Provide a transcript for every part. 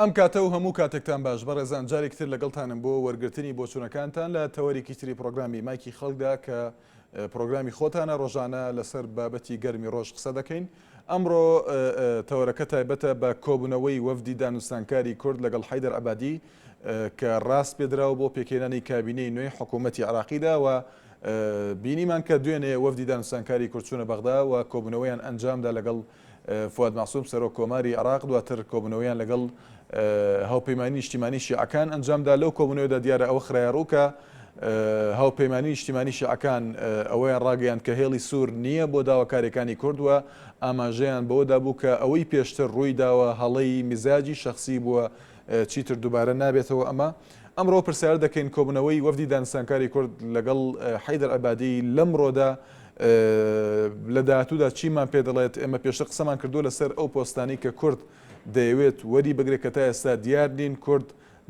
ئەم کاتە و هەموو کاتێکتان باش بەڕێزان جارێکی تر لەگەڵتانم بۆ وەرگرتنی بۆچوونەکانتان لە تەوەرێکی تری پڕۆگرامی مایکی خەڵکدا کە پڕۆگرامی خۆتانە ڕۆژانە لەسەر بابەتی گەرمی ڕۆژ قسە دەکەین ئەمڕۆ تەوەرەکە تایبەتە بە کۆبوونەوەی وەفدی دانوستانکاری کورد لەگەڵ حەیدەر عەبادی کە ڕاست پێدراوە بۆ پێکهێنانی کابینەی نوێی حکوومەتی عێراقیدا و بینیمان کە دوێنێ وەفدی دانوستانکاری کورد چوونە بەغدا و کۆبوونەوەیان ئەنجامدا لەگەڵ فواد مەعسوم سەرۆک کۆماری عێراق دواتر کۆبوونەوەیان لەگەڵ هاوپەیمانی نیشتیمانی شیعەکان ئەنجامدا لەو کۆبوونەوەدا دیارە ئەوە خرایەڕوو کە هاوپەیمانی نیشتیمانی شیعەکان ئەوەیان ڕاگەیاند کە هێڵی سوور نییە بۆ داواکاریەکانی کورد و ئاماژەیان بەوەدا بوو کە ئەوەی پێشتر ڕووی داوە هەڵەی میزاجی شەخسی بووە چیتر دووبارە نابێتەوە ئەمە ئەمڕۆ پرسیار دەکەین کۆبوونەوەی وەفدی دانوستانکاری کورد لەگەڵ حەیدەر عەبادی لەمڕۆدا لە داهاتوودا چیمان پێ دەڵێت؟ ئێمە پێشتر قسەمان کردووە لەسەر ئەو پۆستانەی کە کورد دەیەوێت وەری بگرێت کە تا ئێستا دیار نین کورد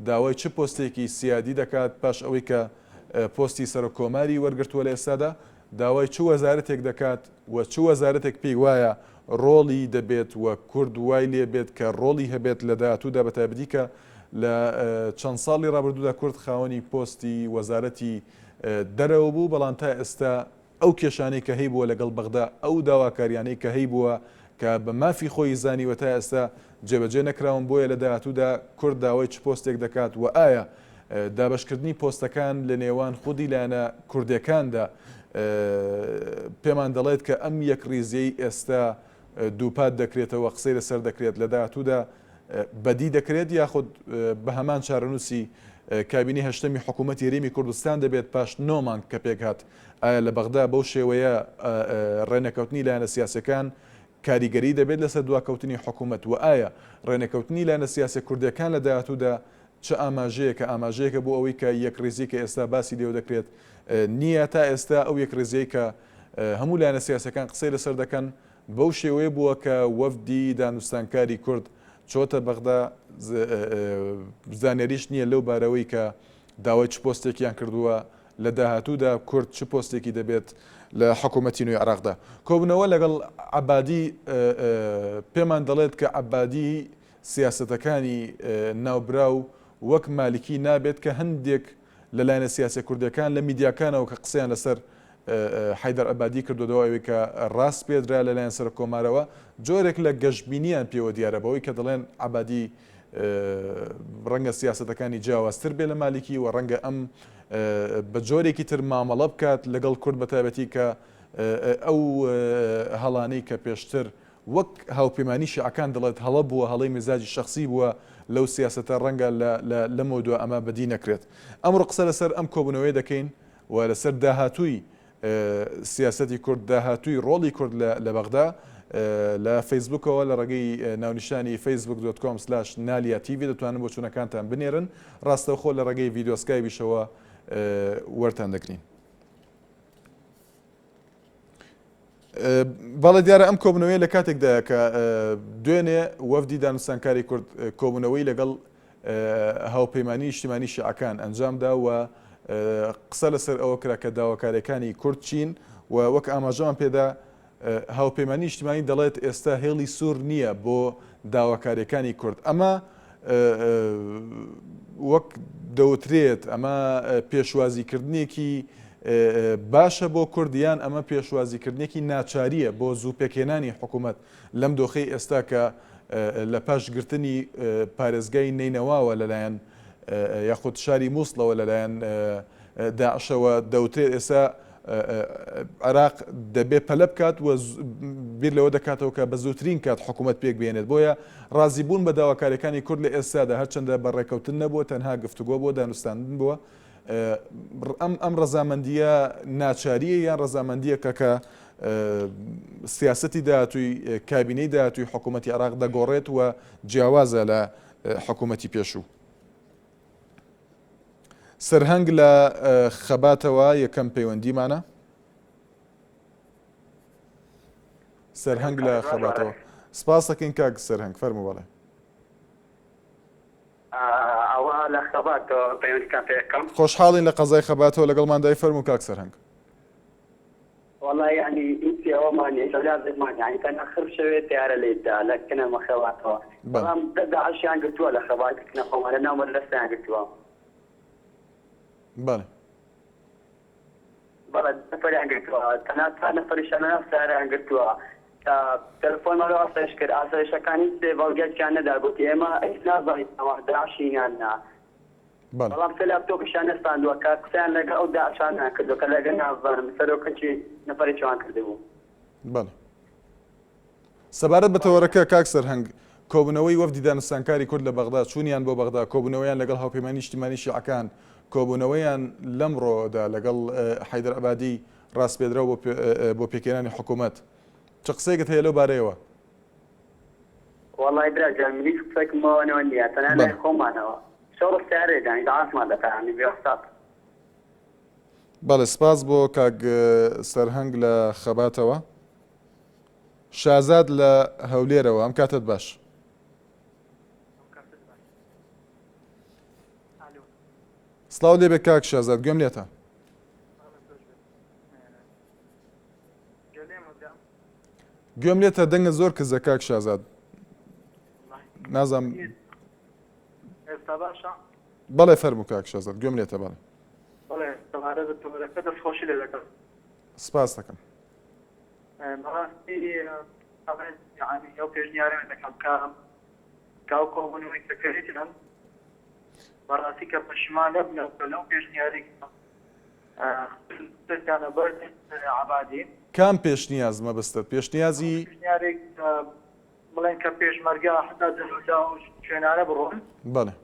داوای چ پۆستێکی سیادی دەکات پاش ئەوەی کە پۆستی سەرۆک کۆماری وەرگرتووە لە ئێستادا داوای چ وەزارەتێک دەکات و چ وەزارەتێک پێی وایە ڕۆڵی دەبێت و کورد وای لێ بێت کە ڕۆڵی هەبێت لە داهاتوودا بەتایبەتی کە لە چەند ساڵی ڕابردوودا کورد خاوەنی پۆستی وەزارەتی دەرەوە بوو، بەڵام تا ئێستا ئەو کێشانەی کە هەیبووە لەگەڵ بەغدا، ئەو داواکاریانەی کە هەیبووە کە بە مافی خۆی زانیوە تا ئێستا جێبەجێ نەکراون، بۆیە لە داهاتوودا کورد داوای چ پۆستێک دەکات و ئایا دابەشکردنی پۆستەکان لە نێوان خودی لایەنە کوردیەکاندا پێمان دەڵێت کە ئەم یەکڕیزیەی ئێستا دووپات دەکرێتەوە قسەی لەسەر دەکرێت لە داهاتوودا بەدی دەکرێت یاخود بە هەمان چارەنووسی کابینەی هەشتەمی حکوومەتی هەرێمی کوردستان دەبێت پاش نۆ مانگ کە پێکهات؟ ئایا لە بەغدا بەو شێوەیە ڕێنەکەوتنی لایەنە سیاسیەکان کاریگەری دەبێت لەسەر دواکەوتنی حکوومەت و ئایا ڕێنەکەوتنی لایەنە سیاسیە کوردیەکان لە داهاتوودا چ ئاماژەیەکە؟ ئاماژەیەکە بۆ ئەوەی کە یەکڕیزی کە ئێستا باسی لێوە دەکرێت نییە تا ئێستا ئەو یەکڕیزیەی کە هەموو لایەنە سیاسیەکان قسەی لەسەر دەکەن بەو شێوەیە بووە کە وەفدی دانوستانکاری کورد چۆتە بەغدا، زانیاریش نییە لەو بارەوەی کە داوای چ پۆستێکیان کردووە، لە داهاتوودا کورد چ پۆستێکی دەبێت لە حکوومەتی نوێی عێراقدا. کۆبوونەوە لەگەڵ عەبادی پێمان دەڵێت کە عەبادی سیاسەتەکانی ناوبراو وەک مالکی نابێت کە هەندێک لە لایەنە سیاسیە کوردیەکان لە میدیاکانەوە کە قسەیان لەسەر حەیدەر عەبادی کردوە دوای ئەوەی کە ڕاسپێردرا لەلایەن سەرۆک کۆمارەوە جۆرێک لە گەشبینیان پێوە دیارە بەوەی کە دەڵێن عەبادی ڕەنگە سیاسەتەکانی جیاوازتر بێ لە مالیکی و ڕەنگە ئەم بە جۆرێکی تر مامەڵە بکات لەگەڵ کورد بە تایبەتی کە ئەو هەڵانەی کە پێشتر وەک هاوپەیمانی شیعەکان دەڵێت هەڵە بووە، هەڵەی میزاجی شەخسی بووە لەو سیاسەتە، ڕەنگە لە لەمەودوا ئەمە بەدی نەکرێت. ئەمڕۆ قسە لەسەر ئەم کۆبوونەوەیە دەکەین و لەسەر داهاتووی سیاسەتی کورد، داهاتووی ڕۆڵی کورد لە بەغدا. لە فەیسبووکەوە لە ڕێگەی ناونیشانی Facebook dot com slash نالیا تیڤی دەتوانن بۆچوونەکانتان بنێرن، ڕاستەوخۆ لە ڕێگەی ڤیدیۆ سکایبیشەوە وەرتان دەگرین. بەڵێ دیارە ئەم کۆبوونەوەیە لە کاتێکدایە کە دوێنێ وەفدی دانوستانکاری کورد کۆبوونەوەی لەگەڵ هاوپەیمانی نیشتیمانی شیعەکان ئەنجامدا و قسە لەسەر ئەوە کرا کە داواکاریەکانی کورد چین و وەک ئاماژەمان پێدا هاوپەیمانی نیشتیمانی دەڵێت ئێستا هێڵی سوور نییە بۆ داواکاریەکانی کورد ئەمە وەک دەوترێت ئەمە پێشوازیکردنێکی باشە بۆ کورد یان ئەمە پێشوازیکردنێکی ناچارییە بۆ زوو پێکهێنانی حکوومەت لەم دۆخەی ئێستا کە لە پاش گرتنی پارێزگای نەینەواوە لەلایەن یاخود شاری مووسڵەوە لەلایەن داعشەوە دەوترێت ئێستا عێراق دەبێ پەلە بکات و بیر لەوە دەکاتەوە کە بە زووترین کات حکوومەت پێک بێنێت بۆیە ڕازیبوون بە داواکاریەکانی کورد لە ئێستادا هەرچەندە بە ڕێکەوتن نەبووە تەنها گفتوگۆ بووە دانوستاندن بووە ئەم ئەم ڕەزامەندییە ناچارییە یان ڕەزامەندییەکە کە سیاسەتی داهاتووی کابینەی داهاتووی حکوومەتی عێراق دەگۆڕێت و جیاوازە لە حکوومەتی پێشوو. سەرهەنگ لە خەباتەوە یەکەم پەیوەندیمانە. سەرهەنگ لە خەباتەوە. سپاس دەکەین کاک سەرهەنگ فەرموو بەڵێ. ئەوە لە خەباتەوە پەیوەندیتان پێ ئەکەم. خۆشحاڵین لە قەزای خەباتەوە لەگەڵماندای فەرموو کاک سەرهەنگ. وەڵا یەعنی هیچی ئەوەمان نیە هیچ عیلاجێکمان نیە یەعنی تەنها خڕ شەوێ تەیارە لێی دا لە کنە مەخەباتەوە بەڵام دە داعشیان گرتووە لە خەبات کنە خۆمان لە ناو مەدرەسەیان گرتووە. بەڵێ. بەڵێ دە نەفەریان گرتووە تەنها چوار نەفەریشیان لە ناو سەیارەیان گرتووە کە تەلەفۆنمان لۆ ئاسایش کرد ئاسایشەکان هیچ بەڵگەیەکیان نەدا گوتی ئێمە هیچ نازانین ئەوان داعشین یان نا. بەڵام سێ لاپتۆپیشیان نەستاندووە کە قسەیان لەگەڵ ئەو داعشانە کردووە کە لەگەڵ نازانم سەرۆکەکی نەفەرێکی وان کردبوو. بەڵێ. سەبارەت بە تەوەرەکە کاک سەرهەنگ، کۆبوونەوەی وەفدی دانوستانکاری کورد لە بەغدا، چوونیان بۆ بەغدا، کۆبوونەوەیان لەگەڵ هاوپەیمانی نیشتیمانی شیعەکان، کۆبوونەوەیان لەمڕۆدا لەگەڵ حەیدەر عەبادی ڕاسپێردراو بۆ پێکهێنانی حکوومەت. چ قسەیەکت هەیە لەو بارەیەوە؟ وەڵای برا جان من هیچ قسەکم بەوانەوە نیە تەنها لای خۆمانەوە شەڕ و سیارەی دان ئیزعاجمان دەکا یانی بێ حساب. بەڵێ سپاس بۆ کاک سەرهەنگ لە خەباتەوە. شازاد لە هەولێرەوە ئەم کاتەت باش. سڵاو لێبێ کاک شازاد گوێم لێتە. گوێم لێتە دەنگت زۆر کزە کاک شازاد نازانم ئێستا باشە؟ بەڵێ فەرموو کاک شازاد گوێم لێتە بەڵێ. بەڵێ سەبارەت بە تۆرەکە دەستخۆشی لێ دەکەم. سپاس دەکەم. بەڕاستی ئەڵێن یەعنی ئەو پێشنیارە دەکەم کە کە ئەو کۆبوونەوەی کە کردیان بەڕاستی کە پەشیمان نەبنەوە کە لەو پێشنیارەی کە خستتانە بەر دەست عەبادی. کام پێشنیاز مەبەستت؟ پێشنیازی. پێشنیارێک بڵێن کە پێشمەرگە هەتا جەلولا و شوێنانە بڕۆن. بەڵێ.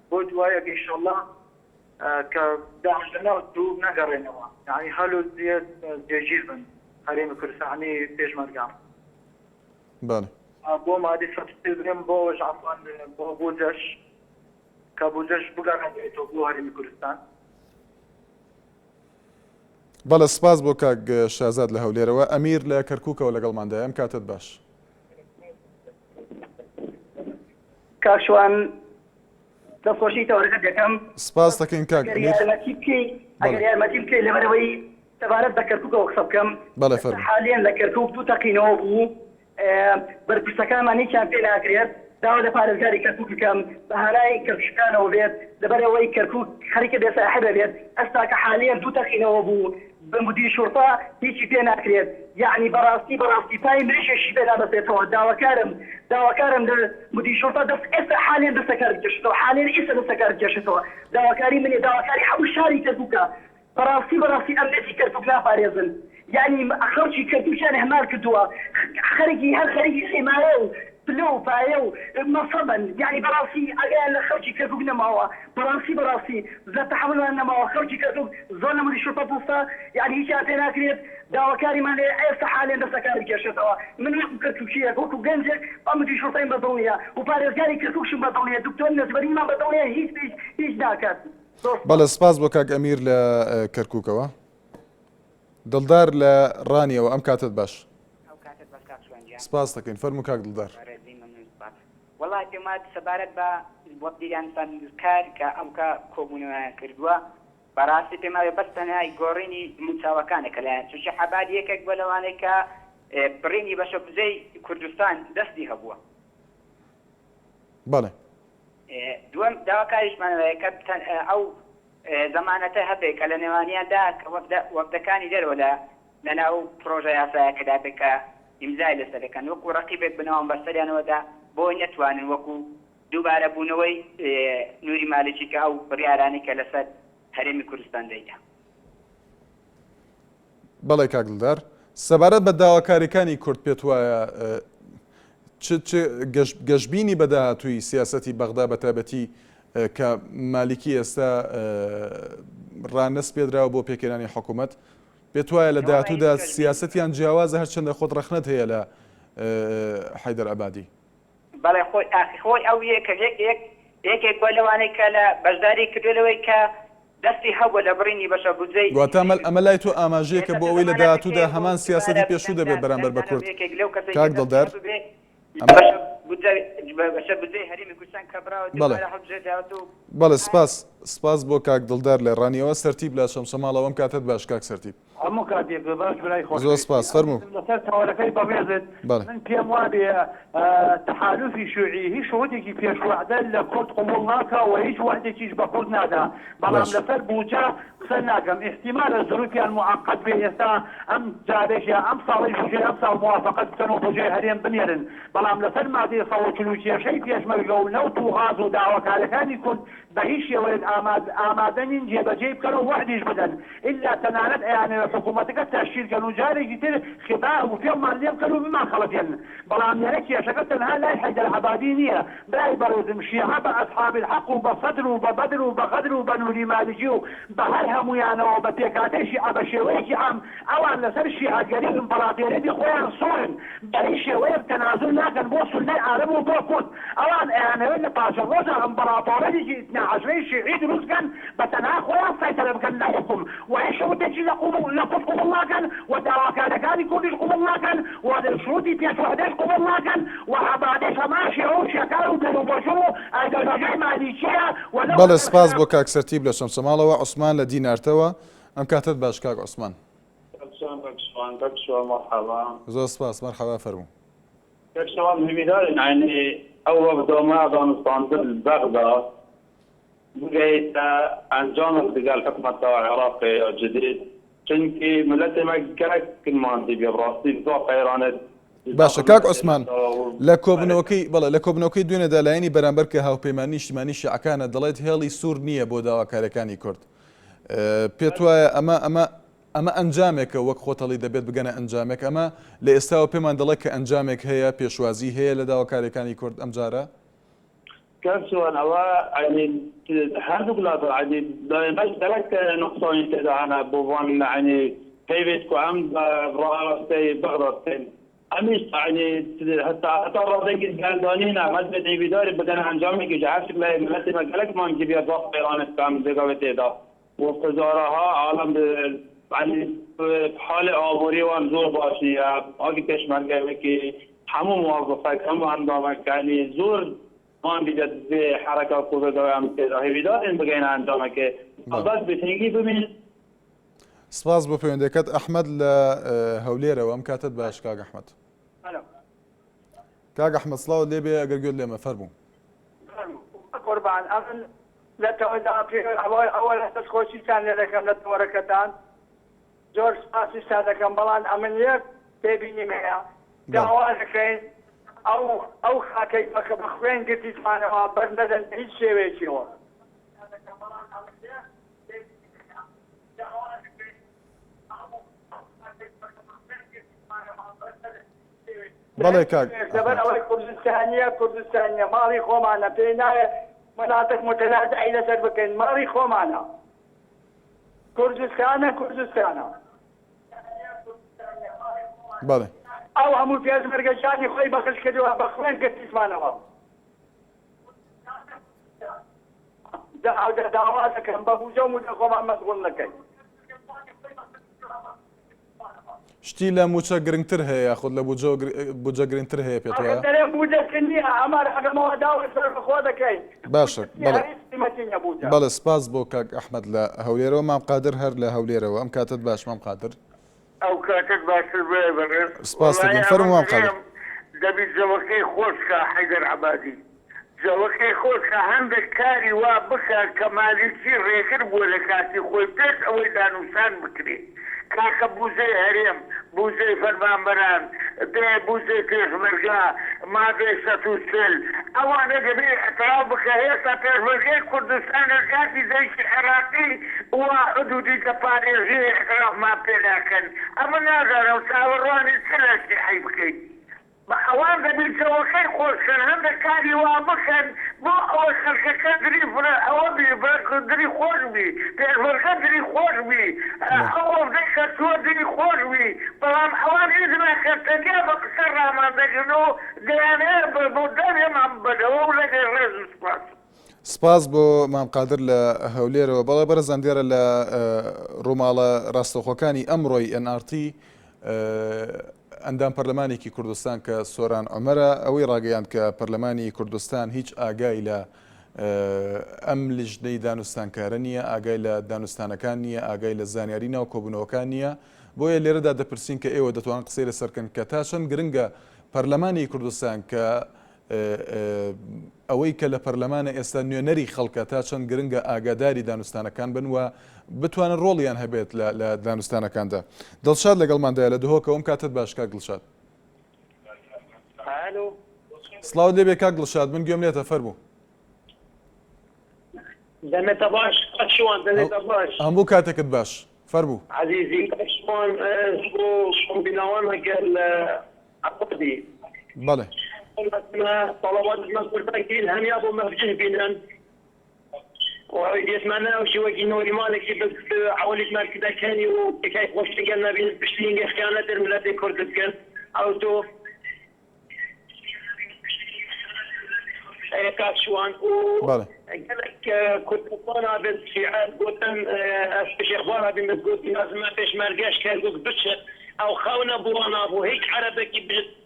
بۆ دوای ئەگە ئیشەڵا کە داعش لەناو چوو نەگەڕێنەوە یانی هەل و جێگیر بن هەرێمی کوردستانی پێشمەرگە. بەڵێ. بۆ مادەی 103 بڵێم بۆ ئەوەش عەفوەن بۆ بودجەش کە بودجەش بگەڕێنرێتەوە بۆ هەرێمی کوردستان. بەڵێ سپاس بۆ کاک شازاد لە هەولێرەوە. ئەمیر لە کەرکوکەوە لەگەڵماندایە ئەم کاتەت باش. کاک شوان دەستخۆشی تەوەرەکەت دەکەم. سپاس دەکەین کاک ئەگەر ئەمیر. یارمەتی بکەی ئەگەر بەڵێ. یارمەتی بکەی لەبەرئەوەی سەبارەت بە کەرکوکەوە قسە بکەم بەڵێ ئێستا فەرموو. حالیەن لە کەرکوک دوو تەقینەوە بوو بەرپرسەکانمان هیچیان پێ ناکرێت، داوا لە پارێزگاری کەرکوک بکەم بە هانای کەرکوکیەکانەوە بێت، لەبەرئەوەی کەرکوک خەریکە بێ ساحێب ئەبێت، ئەستاکە حالیەن دوو تەقینەوە بوو بە مدیر شوڕتە هیچی پێ ناکرێت، یەعنی بەڕاستی بەڕاستی پای مریشێکیش پێ نابەستێتەوە، داواکارم داواکارم لە مدیر شوڕتە دەست ئێستا حالیەن دەست لەکار بکێشێتەوە، حالیەن ئیستا دەست لەکار بکێشێتەوە، داواکاری منە داواکاری هەموو شاری کەرکوکە، بەڕاستی بەڕاستی ئەمنیەتی کەرکوک ناپارێزن یانی خەڵکی کەرکوکیان ئیهمال کردووە خەرکی هەر خەریکی حیمایە و پلە و پایە و مەنسەبن یانی بەڕاستی ئاگایان لە خەڵکی کەرکوک نەماوە بەڕاستی بەڕاستی زە تەحەمولمان نەماوە خەڵکی کەرکوک زۆر لە مدیر شورتە پوختە یانی هیچیان پێ ناکرێت داواکاریمان لێیە ئێستا حالێن دەست لەکار بکێشێتەوە من وەکو کەرکوکیەک وەکو گەنجێک ئەم مدیر شورتەیم بەدڵ نیە و پارێزگاری کەرکوکشم بەدڵ نیە دکتۆر نەجمەدینمان بەدڵ نیە هیچ هیچ هیچ ناکات. بەڵێ سپاس بۆ کاک ئەمیر لە کەرکوکەوە. دڵدار لە ڕانیەوە ئەم کاتەت باش. ئەو کاتەت باش کاک شوان گیان. سپاس دەکەین فەرموو کاک دڵدار. بەڕێزی مەمنون سپاس. وەڵا پێم وایە سەبارەت بە وەفدی دانوستاندنکار کە ئەمکە کۆبوونەوەیان کردووە بەڕاستی پێم وایە بەس تەنها گۆڕینی دموچاوەکانە کە لایەن چونکی عەبادی یەکێک بووە لەوانەی کە بڕینی بەشە بودجەی کوردستان دەستی هەبووە. بەڵێ. دووەم داواکاریشمان ئەوەیە کە ئەو زەمانەتە هەبێ کە لە نێوانیاندا کە وەفدەکانی دەرەوە لە لەناو پرۆژە یاسایەکەدا بێ کە ئیمزای لەسەر دەکەن وەکو ڕەقیبێک بنەوەم بەسەریانەوەدا بۆی نەتوانن وەکو دووبارە بوونەوەی نوری مالکی کە ئەو بڕیارانەی کە لەسەر هەرێمی کوردستان دەیدا. بەڵێ کاک دڵدار، سەبارەت بە داواکاریەکانی کورد پێت وایە چ چ گەشبینی بە داهاتووی سیاسەتی بەغدا بە تایبەتی کە مالیکی ئێستا ڕانەسپێدراوە بۆ پێکهێنانی حکوومەت پێت وایە لە داهاتوودا سیاسەتیان جیاوازە هەرچەندە خۆت ڕەخنەت هەیە لە حەیدەر عەبادی؟ بەڵێ خۆی ئاخی خۆی ئەو یەکە یەک یەک یەکێک بووە لەوانەی کە لە بەشداری کردووە لەوەی کە دەستی هەبووە لە بڕینی بەشە بودجەی واتە ئەمە ئەمە لای تۆ ئاماژەیەکە بۆ ئەوەی لە داهاتوودا هەمان سیاسەتی پێشوو دەبێت بەرامبەر بە کورد یەکێک لەو کەسەی کاک کە دەستی دڵدار هەبووبێ لە ئەمە بەشە. بودجە بەسەر بودجەی هەرێمی کوردستان کە براوە بەڵێ. دووبارە هەڵبژێردراوەتەوە و بەڵێ سپاس سپاس بۆ کاک دڵدار لە ڕانیەوە سەرتیپ لە چەمچەماڵەوە ئەم کاتەت باش کاک سەرتیپ. هەموو کاتێک باش برای زۆر خۆشەویستی سپاس فەرموو. ئەزیزم لەسەر تەوەرەکەی بەڕێزت بەڵێ. من پێم وابێ تەحالوفی شوعی هیچ شروتێکی پێش وەعدە لە کورد قبوڵ ناکا و هیچ وەعدێکیش بە کورد نادا بەڵام باش. لەسەر بوجە قسە ناکەم ئیحتیمالە زروفیان موعەقەد بێ ئێستا ئەم جارەش یا ئەم ساڵەیش بوجەی ئەم ساڵ موافەقەت بکەن و بوجەی هەرێم بنێرن بەڵام لەسەر مادەی 140 و کێشەی پێشمەرگە و نەوت و غاز و داواکاریەکانی کورد بە هیچ شێوەیەک ئامادە نین جێبەجێی بکەن و وەعدیش بدەن ئیلا تەنانەت ئەیانەوێت حکوومەتەکە تەشکیل کەن و جارێکی تر خداع و فێڵمان لێ بکەن و بمانخەڵەتێنن بەڵام لێرە کێشەکە تەنها لای حەیدەر عەبادی نییە برای بەڕێزم شیعە بە ئەسحاب الحەق و بە سەدر و بە بەدر و بە غەدر و بە نوری مالکی و بە هەر هەموویانەوە بە پێکهاتەی شیعە بە شێوەیەکی عام ئەوان لەسەر شیعەگەری و ئیمپڕاتێرێتی خۆیان سوورن بە هیچ شێوەیەک تەنازول ناکەن بۆ سوننەی عەرەب و بۆ کورد ئەوان ئەیانەوێت لە پاشەڕۆژا ئیمپڕاتۆرێتێکی ئیتنا عەشرەی شیعی دروست بکەن بە تەنها خۆیان سەیتەرە بکەن لە حوکم و هیچ شروتێکیش لە قوبوڵ لە کورد قبوڵ ناکەن و داواکاریەکانی کوردیش قبوڵ ناکەن و شروتی پێش وەعدەش قبوڵ ناکەن و عەبادیش هەمان شێوە و شێکار و بیروبۆچون و ئایدۆلۆژیای مالیکیە و لەو بەڵێ سپاس بۆ کاک سەرتیپ لە چەمچەماڵەوە، عوسمان لە دینارتەوە، ئەم کاتەت باش کاک عوسمان. کاک شوان کاک شوان کاک شوان مەرحەبا. زۆر سپاس مەرحەبا فەرموو. کاک شوان هیویدارین عەینی ئەو وەفدامە دانوستاندن بەغدا بگەیتە ئەنجامێک دگەل حکومەتە عێراقێ یا جدید چونکی ملەتێ مە گەلەک ماندی بیە بڕاستی زۆر قەیرانێت باشە کاک عوسمان لە کۆبنەوەکەی بەڵێ لە کۆبنەوەکەی دوێنێدا لایەنی بەرامبەر کە هاوپەیمانی نیشتیمانی شیعەکانە دەڵێت هێڵی سوور نییە بۆ داواکاریەکانی کورد پێت وایە ئەمە ئەمە ئەمە ئەنجامێکە وەک خۆتەڵی دەبێت بگەنە ئەنجامێک ئەمە لە ئێستاوە پێمان دەڵێت کە ئەنجامێک هەیە پێشوازی هەیە لە داواکاریەکانی کورد ئەمجارە؟ کاک سوان ئەوە عەنی هەردووک لا عەنی دایمەش گەلەک نوقسانی تێدا هەنە بۆ وان عەنی پێویست کو ئەم ڕاستەی بەغدا بکەین ئەمیش عەنی هەتا هەتا ڕادەیەکی گەردانینە مەزبێت هیویداری بگەنە ئەنجامێکی جا هەرچک لای ملەتی مە گەلەک مانگی بیە زاف قەیرانێت کە ئەم دەگەوێ تێدا و هەزارەها عالەم عەنی حالی ئابووری وان زۆر باش نییە ئاگی پێشمەرگە وەکی هەموو موەزەفەک هەموو ئەندامەک یانی زۆر ماندی دەت بێ حەرەکە کوردەوە ئەم تێدا هێویدارین بگەینە ئەنجامەکێ بەس بێتەنگی ببین. سپاس بۆ پەیوەندەکەت ئەحمەد لە هەولێرەوە ئەم کاتت باش کاک ئەحمەد. کاک ئەحمەد سڵاوت لێبێ ئەگەر گوێت لێمە فەرموو. قوربان ئەمن لە تەوەدا پێ ئەوە دەست خۆشیتان لێ دەکەم لە تەوەرەکەتان زۆر سپاسیشتان دەکەم بەڵام ئەمن یەک تێبینیم هەیە داوا دەکەین ئەو ئەو خاکەی بەکە بە خوێن گرتیتمانەوە بەر نەدەن بە هیچ شێوەیەکیەوە. بەڵێ کاک لەبەر ئەوەی کوردستانیە کوردستانیە ماڵی خۆمانە پێی نایە مناتق متنازعی لەسەر بکەین ماڵی خۆمانە. کوردستانە کوردستانە. بەڵێ. ئەو هەموو پێشمەرگە گیانی خۆی بەخش کردوە بە خوێن گرتیشمانەوە. داوا دەکەم بە بوجە و موچە خۆمان مەشغوڵ نەکەین. شتی لە موچە گرنگتر هەیە یاخود لە بودجە گرنگتر هەیە پێت وایە؟ دەرێم بودجە نییە ئەمە ئەگەمەوە داوای سەربەخۆ دەکەین. باشە بەڵێ بەڵێ سپاس بۆ کاک ئەحمەد لە هەولێرەوە مام قادر هەر لە هەولێرەوە ئەم کاتت باش مام قادر. ئەو کاتت باشتر برای بەڕێز. سپاس دەکەم فەرموو مام قادر. دەبی جەوەکەی خۆش کا حەیدەر عەبادی. جەوەکەی خۆش کە هەندێک کاری وا بکات کە مالیکی ڕێگر بووە لە کاتی خۆی پێش ئەوەی دانوسان بکرێ کاکە بوجەی هەرێم بوجەی فەرمانبەران بێ بوجەی پێشمەرگە مادەی 140 ئەوانە دەبێ ئیعتراف بکە هێشتا پێشمەرگەی کوردستان لە کاتی جەیشی عێراقی وا حدودی دەپارێزی ئیعترافمان پێ ناکەن ئەمە نازانم چاوەڕوانی چ لە شیعەی بکەین. بە ئەوان دەبی جەوەکەی خۆش کەن هەندێک کاری وا بکەن بۆ ئەوەی خەلکەکە دری فرە ئەوە بی دری خۆش بی پێشمەرگە دری خۆش بی ئەو وەفدەی کە چووە دری خۆش بی بەڵام ئەوان هیچ ناکەن تەنیا بە قسە ڕامان دەگرن و دەیانەوێ بە بۆ دەرێمان ببەنەوە و لەگەل ڕێز و سوپاس. سپاس بۆ مام قادر لە هەولێرەوە. بەڵێ بەڕێزان دیارە لە ڕووماڵە ڕاستەوخۆکانی ئەمڕۆی ئێن ئاڕ تی. ئەندام پەرلەمانێکی کوردستان کە سۆران عومەرە ئەوەی ڕاگەیاند کە پەرلەمانی کوردستان هیچ ئاگای لە ئەم لیژنەی دانوستانکارە نییە، ئاگای لە دانوستانەکان نییە، ئاگای لە زانیاری ناو کۆبوونەوەکان نییە، بۆیە لێرەدا دەپرسین کە ئێوە دەتوان قسەی لەسەر بکەن کە تا چەند گرنگە پەرلەمانی کوردستان کە ئەوەی کە لە پەرلەمانە ئێستا نوێنەری خەڵکە تا چەند گرنگە ئاگاداری دانوستانەکان بن و بتوانن ڕۆڵیان هەبێت لە دانوستانەکاندا. دڵشاد لەگەڵماندایە لە دهۆکەوە، ئەم کاتەت باش کاک دڵشاد. ئالۆ. سڵاوت لێبێ کاک دڵشاد من گوێم لێتە فەرموو. دەمێتە باش کاک شوان دەمێتە باش. هەموو کاتێکت باش فەرموو. عەزیزی کاک شوان بۆ کۆمبیناوانە گەل عەبادی. بەڵێ. طلبات ما کورداکین هەمیا بۆ مەفجه بینن وەیدێتمانە ئەو شێوەکی نۆری مالێکی بس عەوەلیت مەرکزەکانی و کای خۆشتگەل نەبین پشتینگە خیانەت ملەتی کورد بکەن ئەو تۆ کاک شوان و بەڵێ. گەلەک کوردستان بێت شیعە گوتن ئەس پشێخبارا بیم بس گوت لازمە پێشمەرگەش کەرکوک بچێت ئەو خەونە بۆ نابوو هیچ عەرەبێکی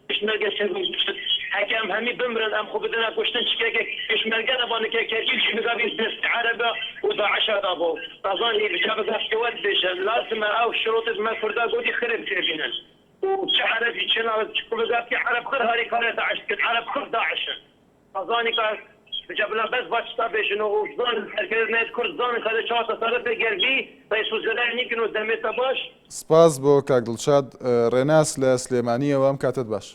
پێشمەرگە کەرکوک بچێت هەکە ئەم هەمی بمرن ئەم خۆ بدەنە کوشتن چکێکە پێشمەرگە نەبانەکە کەرکوک ژی بگابی دەست عەرەبە و داعشا دابوو تەزانی بجا بگافتەوەت بێژن لازمە ئەو شروطت مە کوردا گوتی خرب تێبینن و چ عەرەبی چ ناوت چ کورداتی عەرەب خر هاریکارێ داعش کرد عەرەب خر داعشن ئەزانی کە بجا بلا بەس با چتا بێژن و زانن سەرکردە نێت کورد زانن کە دە چاوە تەسەرفێ گەربی ڕێس و زەلای نیکن و دەمێتە باش. سپاس بۆ کاک دڵشاد. ڕێناس لە سلێمانییەوە ئەم کاتەت باش.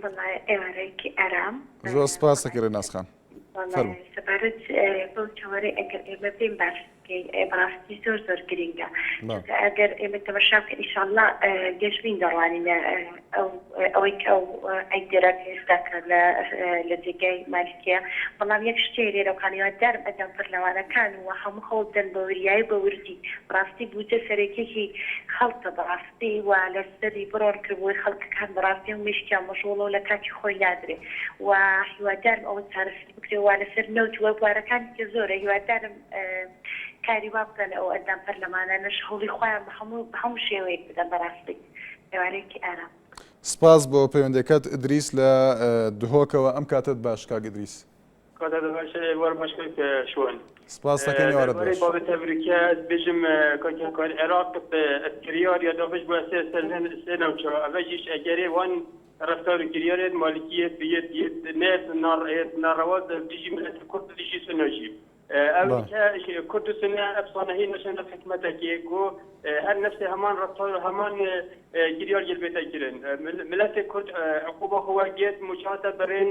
بەڵێ ئێوارەیەکی ئارام. زۆر سپاس دەکەی ڕێناس خان. بەڵێ فەرموو. سەبارەت بەو تەوەرەی ئەگەر ئێمە بێین باس بکەین بەڕاستی زۆر زۆر گرینگە بەڵێ. چونکە ئەگەر ئێمە تەمەشا بکەین ئیشاڵڵا گەشبین دەڕوانینە ئەو ئەوەی کە ئەو ئەیدەرە کە ئێستا کە لە لە جێگای مالکیە بەڵام یەک شتێ لێرە و هیوادارم ئەندام پەرلەمانەکان و هەموو هەوڵ بدەن بە وریایی و بە وردی بەڕاستی بودجە سەرەکیی خەڵکە بەڕاستی وا لەسەری بڕۆن کە بۆی خەڵکەکان بەڕاستی هەموو مێشکیان مەشغوڵە و لە کاتی خۆی نادرێ و هیوادارم ئەوە چارەسەر بکرێ وا لەسەر نەوت و بوارەکانی کە زۆرە هیوادارم کاری وا بکەن ئەو ئەندام پەرلەمانانەش هەوڵی خۆیان بە هەموو بە هەموو شێوەیەک بدەن بەڕاستی ئێوارەیەکی ئارام. سپاس بۆ پەیوەندیەکەت ئیدریس لە دهۆکەوە ئەم کاتەت باش کاک ئیدریس. کاتت باش ئێوار باش کاک شوان. سپاس دەکەین ئێوارەت دەربارەی باش. بابەت ئەمریکا ئەز بێژم کاک هەکار عێراق بە کریار یا دابش بووە سێ سەر سێ ناوچە ئەڤەژیش ئەگەرێ وان رەفتار و کریارێت مالکیەت بیێت یێت نێت ناڕێت ناڕەوا دژی ملەت کورد دژی سوننە ژی ئەو بەڵێ. دیکە کورد و سوننە ئەفسانەهی نەشەنە حکومەتەکێ کو هەر نەفسێ هەمان رەفتار و هەمان کریار گەل بێتە کرن ملەت کورد عقوبە خو وەرگێت موچاتە برێن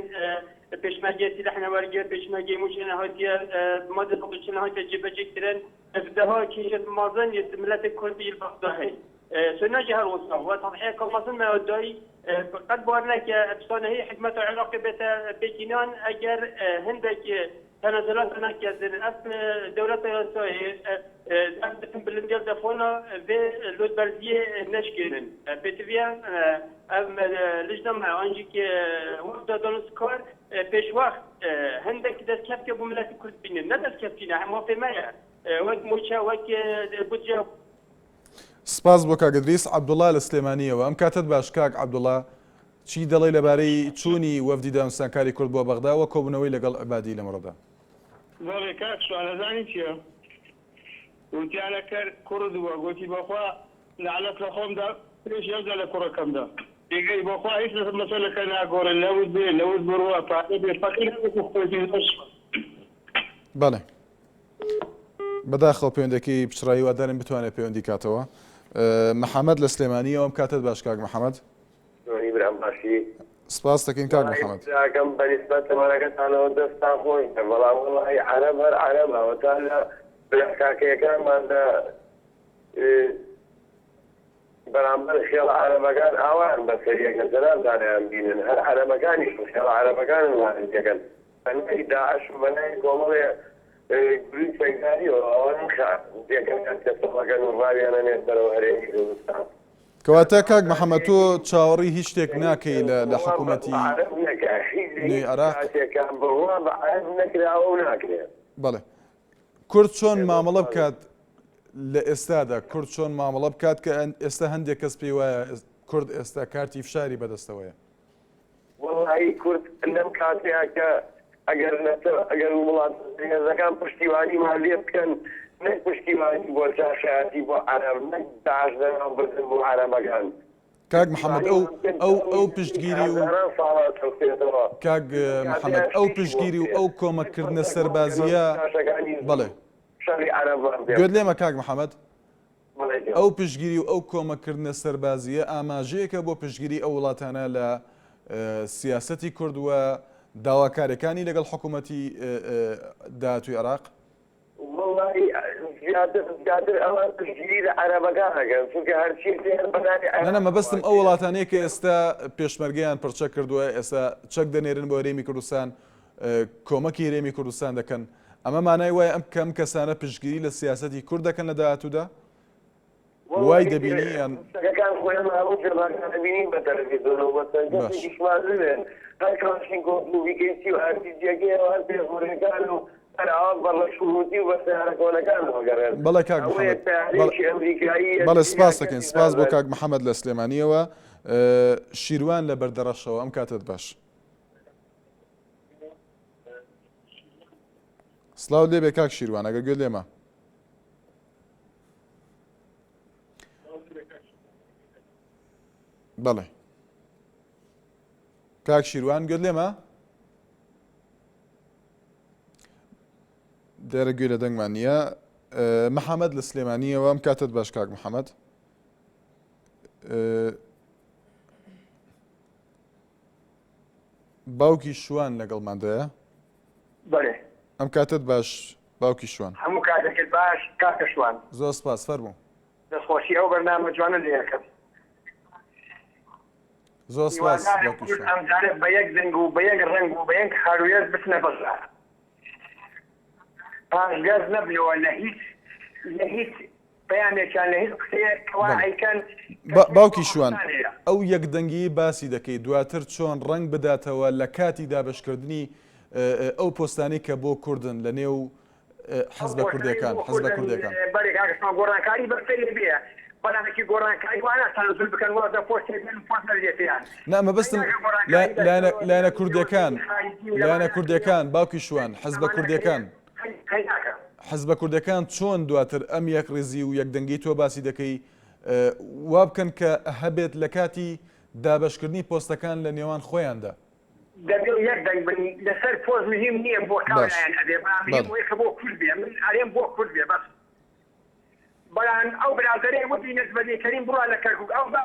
پێشمەرگەی سیلاح نەوەرگرت، پێشمەرگەی مووچە نەهاتیە، مادە 140 نەهاتیە جێبەجێ کرن، bi deha kêşet mezin yê miletê Kurd yê li Bexda heye. Sunna jî her wisa we tedhiyeka mezin me ya dayî qet bar neke efsanehî hikûmeta Iraqê bête pêkînan eger hindek tenezulat neketin ev dewleta yasayê ev bitin bilindiya defona vê lotberziyê neşkênin. Pêtiviya ev lijna me an jî wexta danoskar pêşwext hindek destkeftî bo miletê Kurd bînin. Ne destkeftî ne mafê me ye. Wek mûçe wek budce. سپاس بۆ کاک ئیدریس عەبدوڵا لە سلێمانییەوە. ئەم کاتەت باش کاک عەبدوڵا چی دەڵێی لەبارەی چوونی وەفدی دانوستانکاری کورد بۆ بەغدا و کۆبوونەوەی لەگەڵ عەبادی لەمڕۆدا؟ بەڵێ کاک شوان ئەزانی چیە وتیانە کەر کوڕت بوە گۆتی بەخوا نەعلەت لە خۆم دا پێش ئەوجا لە کوڕەکەم دا ئیگەی بەخوا هیچ لە مەسەلەکە ناگۆڕێ نەوت بێ نەوت بڕوا پارە بێ فەقیر هەر وەکو خۆیەتی زۆر سوپاس. بەڵێ بەداخەوە پەیوەندەکەی پچڕا هیوادارین بتوانێت پەیوەندی کاتەوە. محەمەد لە سلێمانیەوە ئەم کاتەت باش کاک محەمەد. چۆنی برام باشی؟ سپاست دەکەین کاک محەمەد. وەڵاهی براکەم بە نیسبەت تەمەنەکەتانەوە دەستتان خۆش بێ بەڵام وەڵاهی عەرەب هەر عەرەبە وەتا لە برا کاکەیەکانماندا بەرامبەر خێڵە عەرەبەکان ئاوایان بەسەر یەکن جەنابتان ئەیانبینن هەر عەرەبەکانیش خێڵە عەرەبەکانن وایان دەکەن بە ناوی داعش و بە ناوی کۆمەڵێ گرووی چەکداریەوە ئەوانن کە دێکەکان تێسەڵەکەن و ڕاویان ئەنێت بەرەو هەرێمی کوردستان. کەواتە کاک محەمەد تۆ چاوەڕی هیچ شتێک ناکەی لە لە حکوومەتی نوێی عێراق؟ بەڵێ کورد چۆن مامەڵە بکات؟ لە ئێستادا کورد چۆن مامەڵە بکات کە ئێستا هەندێک کەس پێی وایە کورد ئێستا کارتی فشاری بەدەستەوەیە؟ وەڵایی کورد لەم کاتەیا کە ئەگەر نەتەوە ئەگەر وڵاتە زلهێزەکان پشتیوانیمان لێ بکەن نەک پشتیوانی بۆ جاشایەتی بۆ عەرەب نەک داعش لەناو بردن بۆ عەرەبەکان کاک محەممەد ئەو ئەو ئەو پشتگیری و هەزاران ساڵە چەوسێتەوە کاک محەممەد ئەو پشتگیری و ئەو کۆمەککردنە سەربازییە بەڵێ شەڕی عەرەبان بێ گوێت لێمە کاک محەممەد ئەو پشتگیری و ئەو کۆمەککردنە سەربازییە ئاماژەیەکە بۆ پشتگیری ئەو وڵاتانە لە سیاسەتی کورد و داواکاریەکانی لەگەڵ حکوومەتی داهاتووی عێراق؟ وەڵاهی زیاتر زیاتر ئەوان پشتگیری لە عەرەبەکان ئەکەن چونکە هەرچی هەیە بە ناوی نا نا مەبەستم ئەو وڵاتانەیە کە ئێستا پێشمەرگەیان پڕچەک کردووە ئێستا چەک دەنێرن بۆ هەرێمی کوردستان کۆمەکی هەرێمی کوردستان دەکەن ئەمە مانای وایە ئەم کەم کەسانە پشتگیری لە سیاسەتی کورد دەکەن لە داهاتوودا؟ وای دەبینی یان؟ چەکەکان خۆ ئێمە هەموو جەبهەکان ئەبینین بە تەلەفیزۆن و بە چەند باش. کەسێکیشمان نەبێت هەر کڵاشینکۆف و بیکەیسی و ئارپیجیەکەی و هەر پێشمەرگەکان و هەر ئاوا بە ڕەش و ڕووتی و بە سەیارە کۆنەکانەوە گەڕێن بەڵێ کاک ئەوەیە محەمەد بەڵێ تەیارەیەکی ئەمریکایی بەڵێ یا سپاس دەکەین کەسی سپاس بۆ نازانێت. کاک محەمەد لە سلێمانیەوە شیروان لە بەردەڕەشەوە ئەم کاتەت باش. سڵاوت لێبێ کاک شیروان ئەگەر گوێت لێمە. بەڵێ کاک شیروان گوێت لێمە؟ دیارە گوێ لە دەنگمان نییە محەممەد لە سلێمانیەوە ئەم کاتت باش کاک محەممەد باوکی شوان لەگەڵماندایە؟ بەڵێ. ئەم کاتەت باش باوکی شوان. هەموو کاتێکت باش کاکە شوان. زۆر سپاس فەرموو. دەستخۆشی ئەو بەرنامە جوانە لێ ئەکەم. زۆر سپاس هیوادارم باوکی کورد شوان. ئەمجارە بە یەک دەنگ و بە یەک ڕەنگ و بە یەک هەڵوێست بچنە بەغدا. پاشگەز نەبنەوە لە هیچ لە هیچ پەیامێکیان لە هیچ قسەیەک کەوا بەڵێ. ئەیکەن با کەچی بۆ باوکی شوان ئەوستان هەیە. ئەو یەکدەنگیی باسی دەکەی دواتر چۆن ڕەنگ بداتەوە لە کاتی دابەشکردنی ئەو پۆستانەی کە بۆ کوردن لە نێو ئەو حزبە پۆستانەی کوردیەکان بۆ حزبە کوردن کوردیەکان؟ بەرێ کاک شوان گۆڕانکاری بەسەری بێ بەڵام یەکی گۆڕانکاری وا ناتوانن زول بکەن واز لە پۆستێک بێن و پۆست نەدرێ پێیان نا مەبەستم ئەی ناکە لە گۆڕانکاری لایەنە بەسەر لایەنە وەزیری کوردیەکان خارجی و لایەنە لەوانە کوردیەکان باوکی شوان حزبە ئەمانە کرێ کوردیەکان قەی ناکە. حزبە کوردەکان چۆن دواتر ئەم یەکڕیزی و یەکدەنگی تۆ باسی دەکەی وا بکەن کە هەبێت لە کاتی دابەشکردنی پۆستەکان لە نێوان خۆیاندا؟ دەبێ یەک دەنگ بن لەسەر پۆست مهیم نییە بۆ کام باش لایەن ئەبێ بەڵام مهیم بەڵێ. ئەوەیە کە بۆ کورد بێ من ئەرێم بۆ کورد بێ بەس بەڵام ئەو برادەرەی وتی نەجمەدین کەریم بڕوا لە کەرکوک ئەو بە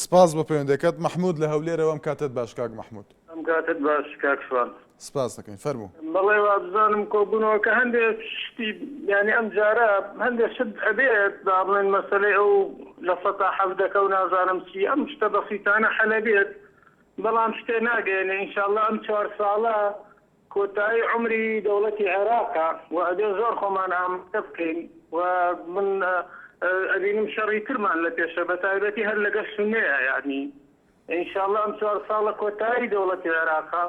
سپاس بۆ پەیوەندیەکەت. مەحمود لە هەولێرەوە ئەم کاتەت باش کاک مەحمود. ئەم کاتەت باش کاک شوان. سپاس دەکەین فەرموو. بەڵێ وابزانم کۆبوونەوەکە هەندێ شتی یانی ئەم جارە هەندێ شت ئەبێت با بڵێن مەسەلەی ئەو لە سەتا حەڤدەکە و نازانم چی ئەم شتە بەسیتانە حەلەبێت بەڵام شتێ ناگەیەنێ ئینشاڵڵا ئەم چوار ساڵە کۆتایی عومری دەوڵەتی عێراقە و ئەبێ زۆر خۆمان ئامادە بکەین و من ئەبینم شەڕی ترمان لە پێشە بە تایبەتی هەر لەگەڵ سوننەیە یانی ئینشاڵڵا ئەم چوار ساڵە کۆتایی دەوڵەتی عێراقە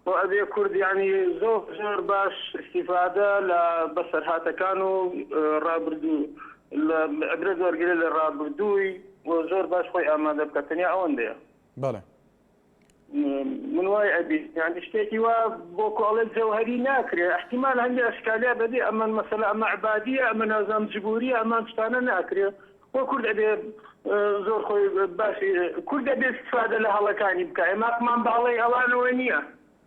و ئەبێ کورد یانی زۆر زۆر باش ئیستیفادە لە بەسەرهاتەکان و ڕابردوو لە عیبرەت وەرگرێ لە ڕابردووی و زۆر باش خۆی ئامادە بکات تەنیا ئەوەندەیە. بەڵێ. من وای ئەبینم یانی شتێکی وا بۆ کۆڵێ جەوهەری ناکرێ احتیمال هەندێ ئەشکالیا بەبێ ئەمە مەسەلە ئەمە عبادیە ئەمە نازانم جبوریە ئەمە ئەم شتانە ناکرێ بۆ کورد ئەبێ زۆر خۆی باش کورد ئەبێ استفادە لە هەڵەکانی بکا ئێمە هەقمان بە هەڵەی ئەوانەوە نییە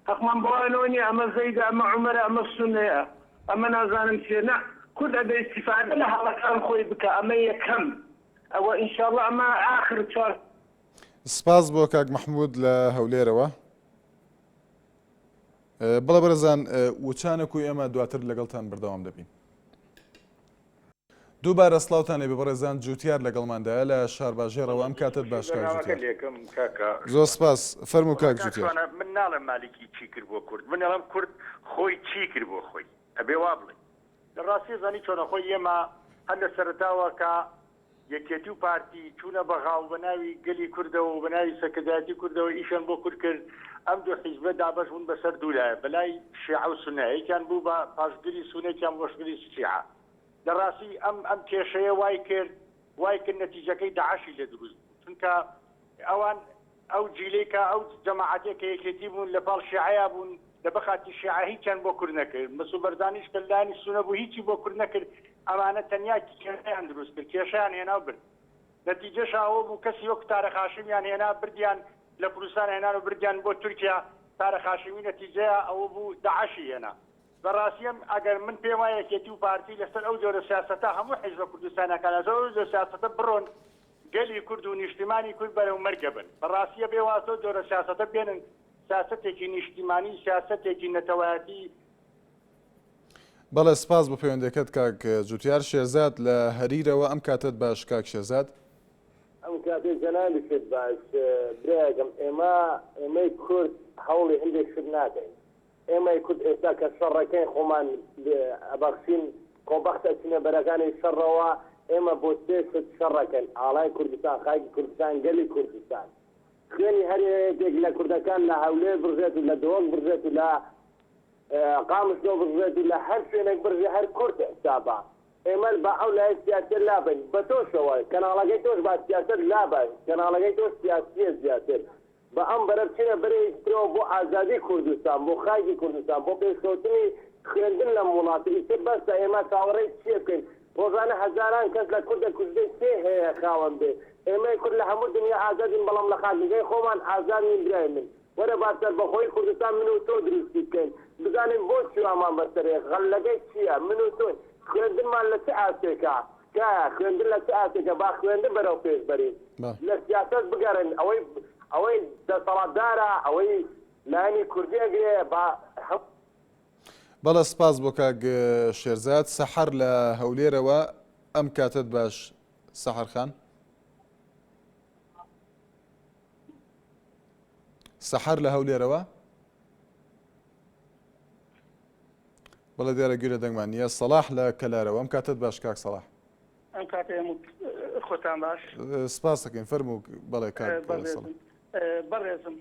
هەقمان بەوانەوە نییە ئەمە زەیدە ئەمە عومەرە ئەمە سوننەیە ئەمە نازانم چیە نا کورد ئەبێ استفادە لە هەڵەکان خۆی بکا ئەمە یەکەم ئەوە ئینشاڵڵا ئەمە ئاخر چوار سپاس بۆ کاک مەحمود لە هەولێرەوە. بەڵێ بەڕێزان وچانەک و ئێمە دواتر لەگەڵتان بەردەوام دەبین. دووبارە سڵاوتان لێبێ بەڕێزان جوتیار لەگەڵماندایە لە شارباژێڕەوە ئەم کاتەت باش کاک بەرنامەکە جوتیار. لێکم کاکە زۆر شوان. سپاس فەرموو وەڵا کاک کاک جوتیار. شوانە من ناڵێم مالیکی چی کرد بۆ کورد من ئەڵێم کورد خۆی چی کرد بۆ خۆی ئەبێ وا بڵێی. لە ڕاستی زانی چۆنە خۆی ئێمە هەر لە سەرەتاوە کە. یەکێتی و پارتی چوونە بەغا و بە ناوی گەلی کوردەوە و بە ناوی سەرکردایەتی کوردەوە ئیشیان بۆ کورد کرد، ئەم دوو حیزبە دابەش بوون بەسەر دوو لایە، بە لای شیعە و سوننە، یەکیان بوو بە پاشگری سوننە یەکیان بوو بە پاشگری شیعە. لە ڕاستی ئەم ئەم کێشەیە وای کرد وای کرد نەتیجەکەی داعشی لێ دروست بوو، چونکە ئەوان ئەو جیلەی کە ئەو جەماعەتێک کە یەکێتی بوون لە پاڵ شیعەیا بوون لە بەخاتی شیعە هیچیان بۆ کورد نەکرد مسعود بەرزانیش کە لایەنی سونە بوو هیچی بۆ کورد نەکرد ئەمانە تەنیا کێشەیان دروست کرد کێشەیان هێنا و برد نەتیجەش ئەوە بوو کەسی وەک تارق هاشمیان هێنا بردیان لە کوردستان هێنان و بردیان بۆ تورکیا تارق هاشمی نەتیجەیە ئەوە بوو داعشی هێنا بەڕاستی ئەم ئەگەر من پێم وایە یەکێتی و پارتی لەسەر ئەو جۆرە سیاسەتە هەموو حیزبە کوردستانەکان لەسەر ئەو جۆرە سیاسەتە بڕۆن گەلی کورد و نیشتیمانی کورد بەرەو مەرگە بن. بەڕاستی ئەبێ واز لەو جۆرە سیاسەتە بێنن، سیاسەتێکی نیشتیمانی، سیاسەتێکی نەتەوایەتی. بەڵێ سپاس بۆ پەیوەندیەکەت کاک جوتیار شێرزاد لە هەریرەوە ئەم کاتەت باش کاک شێرزاد. ئەم کاتەی جەنابیشت باش برایەکەم ئێمە ئێمەی کورد هەوڵی هەندێک شت نادەین ئێمەی کورد ئێستا کە شەڕەکەین خۆمان ئەبەخشین خۆبەخت ئەچینە بەرەکانی شەڕەوە ئێمە بۆ سێ شت شەڕەکەین ئاڵای کوردستان خاکی کوردستان گەلی کوردستان خوێنی هەر یەکێک لە کوردەکان لە هەولێر بڕژێت و لە دهۆک بڕژێت و لە قامشلۆ بڕژێت و لە هەر شوێنێک بڕژێ هەر کورد حسابە ئێمە با ئەو لایە سیاسیە لابەین بە تۆشەوە کەناڵەکەی تۆش با سیاسەت لابە کەناڵەکەی تۆش سیاسیە زیاتر با ئەم بەرە بچینە بەرەیەکی ترەوە بۆ ئازادی کوردستان، بۆ خاکی کوردستان، بۆ پێشکەوتنی خوێندن لەم وڵاتە، ئیتر بەسە، ئێمە چاوەڕێی چییە بکەین؟ ڕۆژانە هەزاران کەس لە کورد دەکوژرێن، کێ هەیە خاوەن بێ؟ ئێمەی کورد لە هەموو دنیا ئازادین، بەڵام لە خاکەکەی خۆمان ئازاد نین برای من. وەرە با سەربەخۆیی کوردستان من و تۆ دروستی بکەین، بزانین بۆچی وامان بەسەرێ، غەللەکەی چییە؟ من و تۆین، خوێندنمان لە چ ئاستێکە؟ تکایە خوێندن لە چ ئاستێکە با خوێندن بەرەو پێش بەرین لە سیاسەت بگەڕێن ئەوەی ئەوەی دەسەڵاتدارە ئەوەی لایەنی کوردی ئەگرێ با هەموو. بەڵێ سپاس بۆ کاک شێرزاد. سەحەر لە هەولێرەوە ئەم کاتەت باش سەحەر خان. سەحەر لە هەولێرەوە. بەڵێ دیارە گوێ لە دەنگمان نییە. سەڵاح لە کەلارەوە ئەم کاتەت باش کاک سەڵاح. ئەم کاتەی هەموو خۆتان باش. سپاس دەکەین فەرموو بەڵێ کاک سەڵاح. بەڕێزم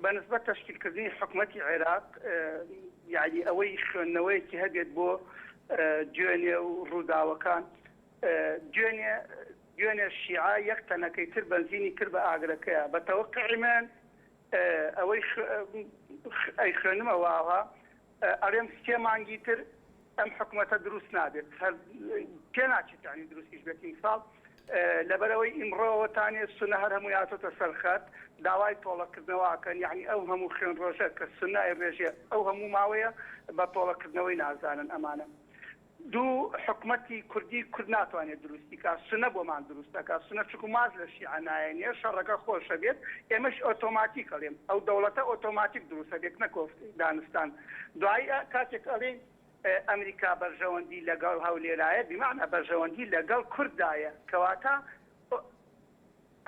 بە نسبەت تەشکیلکردنی حکومەتی عێراق یانی ئەوەی خوێندنەوەیەکی هەبێت بۆ دوێنێ و ڕووداوەکان دوێنێ دوێنێ شیعە یەک تەنەکەی تر بەنزینی کرد بە ئاگرەکەیا بە تەوەقعی من ئەوەی ئەیخوێنمەوە ئاوا ئەڵێم سێ مانگی تر ئەم حکومەتە دروست نابێت هەر پێ ناچێت یعنی دروستیش بێت ئیمساڵ لەبەرەوەی ئیمڕۆوە تانێ سونە هەر هەمووی هاتۆتە سەر خەت داوای تۆڵەکردنەوە ئەکەن یعنی ئەو هەموو خوێن ڕۆژە کە سونە ئەیڕێژێ ئەو هەموو ماوەیە بە تۆڵەکردنەوەی نازانن ئەمانە دوو حکومەتی کوردی کورد ناتوانێت دروستی کا سونە بۆمان دروست ئەکا سونە چونکو ماز لە شیعە نایەنێ شەڕەکە خۆشە بێت ئێمەش ئۆتۆماتیک ئەڵێم ئەو دەوڵەتە ئۆتۆماتیک دروست ئەبێت نەک دانوستان دوایی کاتێک ئەڵێین ئەمریکا بەرژەوەندی لەگەڵ هەولێرایە بیمەعنا بەرژەوەندی لەگەڵ کورددایە کەواتە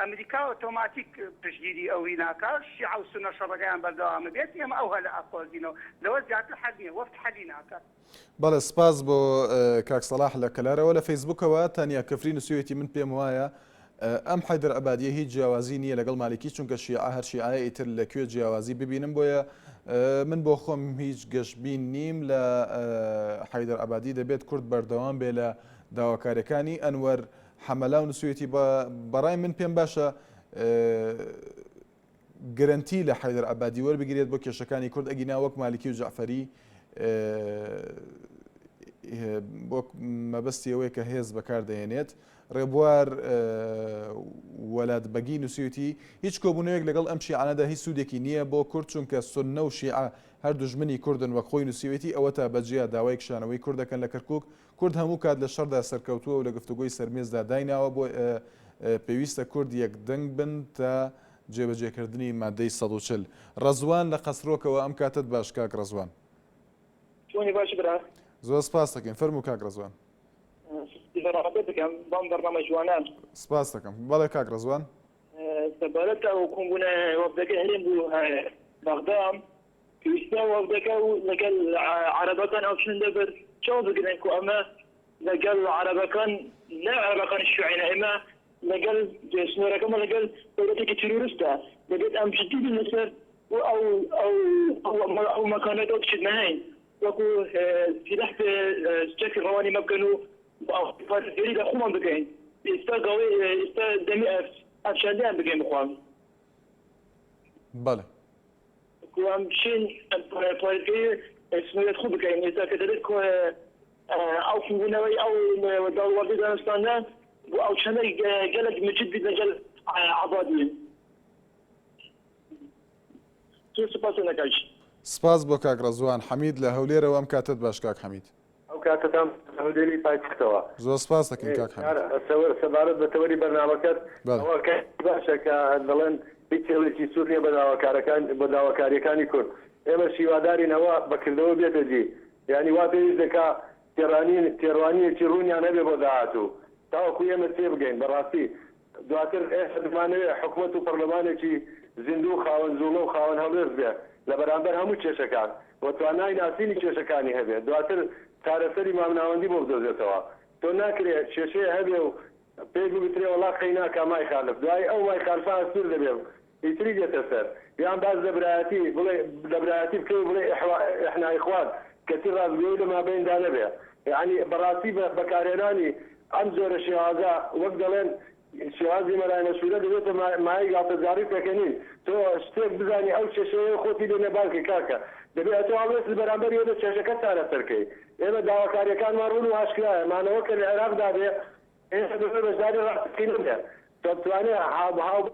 ئەمریکا ئۆتۆماتیک پشتگیری ئەوی ناکا، شیعە و سوننە شەڕەکەیان بەردەوام بێت، ئێمە ئەو هەلە ئەقۆزینەوە، لەوە زیاتر حەل نیە، وەفد حەلی ناکات. بەڵێ سپاس بۆ کاک سەڵاح لە کەلارەوە. لە فەیسبوکەوە تانیا کفری نوسیویەتی من پێم وایە ئەم حەیدەر عەبادیە هیچ جیاوازی نییە لەگەڵ مالیکی چونکە شیعە هەر شیعەیە ئیتر لە کوێ جیاوازی ببینم بۆیە من بۆ خۆم هیچ گەشبین نیم لە حەیدەر عەبادی دەبێت کورد بەردەوام بێ لە داواکاریەکانی ئەنوەر حەمەلاو نوسیویەتی بەڕای من پێم باشە گرەنتی لە حەیدەر عەبادی وەربگیرێت بۆ کێشەکانی کورد ئەگینا وەک مالکی و جەعفەری وەک مەبەستی ئەوەیە کە هێز بەکار دەهێنێت ڕێبوار وەلات بەگی نووسیوتی هیچ کۆبوونەوەیەک لەگەڵ ئەم شیعانەدا هیچ سوودێکی نییە بۆ کورد چونکە سوننە و شیعە هەر دوژمنی کوردن وەک خۆی نووسیوێتی ئەوەتا بەجیا داوای کشانەوەی کورد دەکەن لە کەرکوک کورد هەموو کات لە شەڕدا سەرکەوتووە و لە گفتوگۆی سەرمێزدا دایناوە، بۆیە پێویستە کورد یەکدەنگ بن تا جێبەجێکردنی مادەی 140. ڕەزوان لە قەسرۆکەوە ئەم کاتەت باش کاک ڕەزوان. چۆنی باشی برا؟ زۆر سپاست دەکەین فەرموو کاک ڕەزوان. زەرابەت دەکەم بەم بەرنامە جوانە. سپاست دەکەم بەڵێ کاک ڕەزوان. سەبارەت ئەو کۆبوونە وەفدەکەی هەرێم بوو بەغدا پێویستە وەفدەکە و لەگەل عەرەبەکان ئەو چنە بەر چاو بگرن کو ئەمە. لەگەڵ عەرەبەکان نە عەرەبەکانی شیوعینە ئێمە لەگەڵ سنوورەکەمان لەگەڵ دەوڵەتێکی تیرۆریستە دەبێت ئەم جدی بین لەسەر و ئەو ئەو ئەو مەکانە ئەو بچێت نەهین وەکو سیلاح چەکی ڕەوانی مە بکەن و پارێزگاری لە خۆمان بکەین ئێستا گاوەی ئێستا دەمی ئەفشاندیان بکەین بخوام. بەڵێ. ئەم بچین پارێزگاری سنوورەت خۆ بکەین ئێستا کە دەبێت ئەو کۆبوونەوەی ئەو داوەردی دانوستاندن بۆ ئەو چەندە گەلێک مجد بیت لەگەل عەبادی. زۆر سوپاس نەکاش. سپاس بۆ کاک ڕەزوان حەمید لە هەولێرەوە ئەم کاتەت باش کاک حەمید. ئەو کاتەتان لە هەولێری پایتەختەوە. زۆر سپاس دەکەین کاک حەمید. سەبارەت بە تەوەری بەرنامەکەت ئەوە کارێکی باشە کە دەڵێن هیچ هێڵێکی سوور نییە بە داواکارەکان بۆ داواکارییەکانی کورد. ئێمەش هیوادارین ئەوە بە کردەوە بێتە جی. یانی وا پێویست دەکا تێڕانین تێڕوانینێکی ڕوونیان هەبێ بۆ داهاتوو تاوەکو ئێمە تێبگەین بەڕاستی دواتر ئێمە دەمانەوێ حکومەت و پەڕلەمانێکی زیندوو و خاوەن جوڵە و خاوەن هەڵوێست بێ لە بەرامبەر هەموو کێشەکان و توانای ناسینی کێشەکانی هەبێ دواتر چارەسەری مامناوەندی بۆ بدۆزێتەوە تۆ ناکرێ کێشەیە هەبێ و پێی بگوترێ وەڵا قەیناکا مایخالف دوای ئەو مایخالفە ئەستوور دەبێ و ئیتری دێتە سەر. یان باس لە برایەتی بڵێ لە برایەتی بکەی و بڵێ ئیحوا ئیحنا ئیخوان کەچی ڕاستگۆیی لە مابەیندا نەبێ. یەعنی بەڕاستی بە بەکارهێنانی ئەم جۆرە شێوازە وەک دەڵێن شێوازی مەلای مەشهورە دەبێتە مایەی گاڵتەجاڕی و پێکەنین. تۆ شتێک بزانی ئەو کێشەیە خۆتی لێ نەبان کەی کاکە. دەبێ ئەتۆ هەڵوێستت بەرامبەری هەبێ کێشەکە چارەسەر کەی. ئێمە داواکارییەکانمان ڕوون و ئاشکرایە. مانەوە کە لە عێراقدا بێ ئێمە دەبێ بەشداری ڕاستەقینە بێ. دەتوانێ هاو.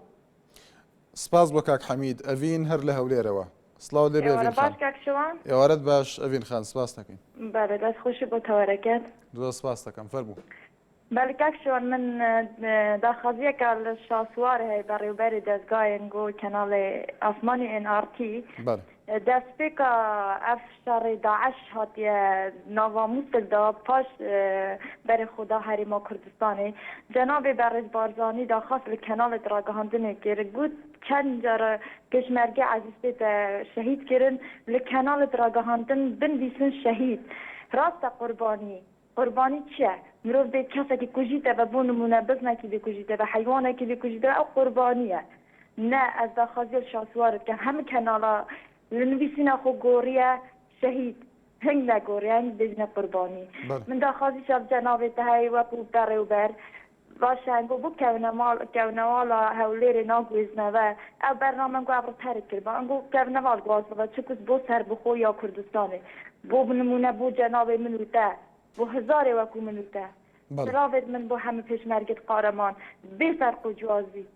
سپاس بۆ کاک حەمید. ئەڤین هەر لە هەولێرەوە. سڵاوت لێبێ ئێوارە ئەڤین خان. باش کاک شوان. ئێوارەت باش ئەڤین خان سپاست دەکەین. بەلێ دەست خۆشی بۆ تەوەرەکەت. زۆر سپاست دەکەم فەرموو. بەلی کاک شوان من داخوازیەکە لە شاسوار هەیە بەڕێوبەری دەزگایەن گۆ کەناڵێ ئاسمانی ئێن ئاڕ تی بەلێ. دەستپێکا ئەف شەڕێ داعش هاتیە ناڤا موسل دا پاش بەرێ خۆ دا هەرێما کوردستانێ جەنابێ بەڕێز بارزانی داخواست لە کەناڵێ ڕاگەهاندنێ کرد گوت چەند جارە پێشمەرگەی عەزیز پێتە شەهید کرن لە کەناڵێ ڕاگەهاندن بنڤیسن شەهید ڕاستە قوربانی قوربانی چیە؟ مرۆڤ بێ کەسەکی کوژیتەڤە بۆ نمونە بزنەکی بێ کوژیتەڤە حەیوانەکی بێ کوژیتەڤە ئەو قوربانیە نە ئەز داخوازیە li شاسوارت کەم هەمە کەناڵا li نویسینا خۆ گۆڕیە شەهید هنگ نەگۆڕیە هنگ بێژنە قوربانی من داخوازیشا li جەنابێ te هەی وەکو بەڕێوبەر باشە ئەنگۆ بۆ کەونەماڵ کەونەواڵا هەولێرێ ناگوێزنەوە ئەو بەرنامە ئەنگۆ ئەڤڕ تەرک کربا ئەنگۆ کەونەواڵ گوازنەوە چکوس بۆ سەربخۆ یا کوردستانێ بۆ نمونە بۆ جەنابێ من و تە بۆ هەزارێ وەکو من و تە سلاڤێت من بۆ هەمە پێشمەرگت قارەمان بێ فەرق و جوازی.